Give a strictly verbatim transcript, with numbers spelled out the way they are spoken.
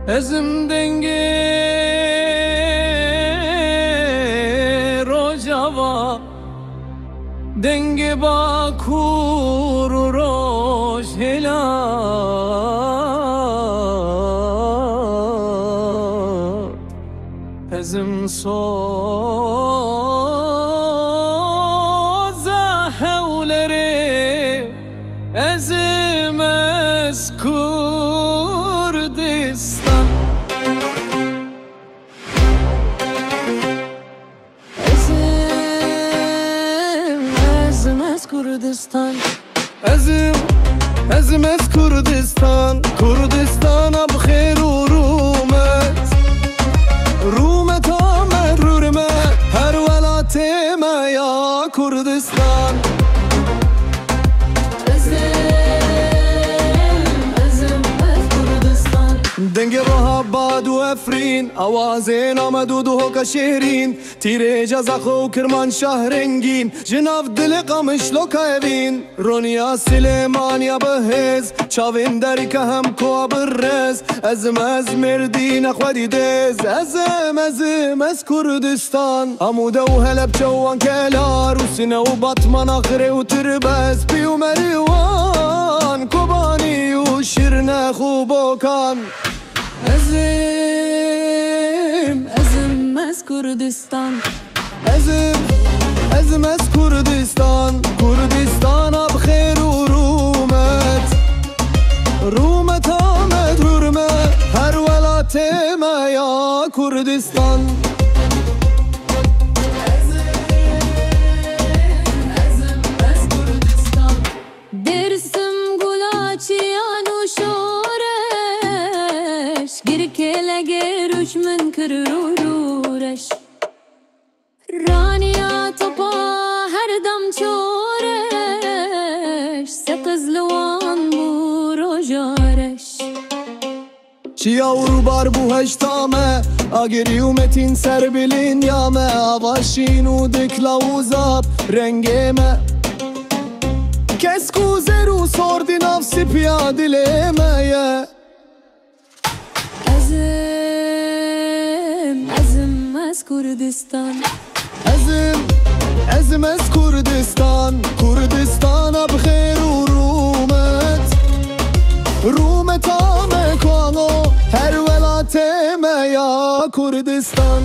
Ez im dengê Rojava, dengê Bakur û Rojhilat. Ez im soza Hewlerê, ez im ez Kurdistan. Ez im, ez im ez Kurdistan. Ez im, ez im ez Kurdistan. Kurdistana bi xêr û rûmet. Rûmeta me rûr me, her welatê me ya Kurdistan. Ez im, ez im ez Kurdistan. Dengê Roha, Bad û Efrîn, awazên Amed û Duhoka Şêrîn, tîrêca Zaxo û Kirmanşah rengîn, ji nav dilê Qamişloka evîn. Roniya Silêmaniya bi hêz, çavên derî ke hem koa bi rêz. Ez im ez Mêrdîna xwedî dêz, ez im, ez im ez Kurdistan. Amûde û Helepçe û Ankelar û Sine û Batman, Axirê û Tirbez, Pî û Merîwan, Kobanî û Şirnex û Bokan. Ez im, ez im ez Kurdistan. Ez im, ez im ez Kurdistan. Kurdistana bi xêr û rûmet. Rûmeta me rûr me, her welatê me ya Kurdistan. Ez im, ez im ez Kurdistan. Dêrsim gula çiyan û şoreş, Girkê legê rûj min kir rû rûreş. Raniya topa her dem çoreş, Seqiz li wan bû roja reş. Çiya û rûbar bû heşta me, Agirî û Metîn ser bilinya me, Avaşîn û Dikla û Zap rengê me. Kesk û zer û sor di nav sipiya dilê me ye. Ez im, ez im ez Kurdistan. Ez im, ez im ez Kurdistan. Kurdistana bi xêr û rûmet. Rûmeta me koa, her welatê me ya Kurdistan.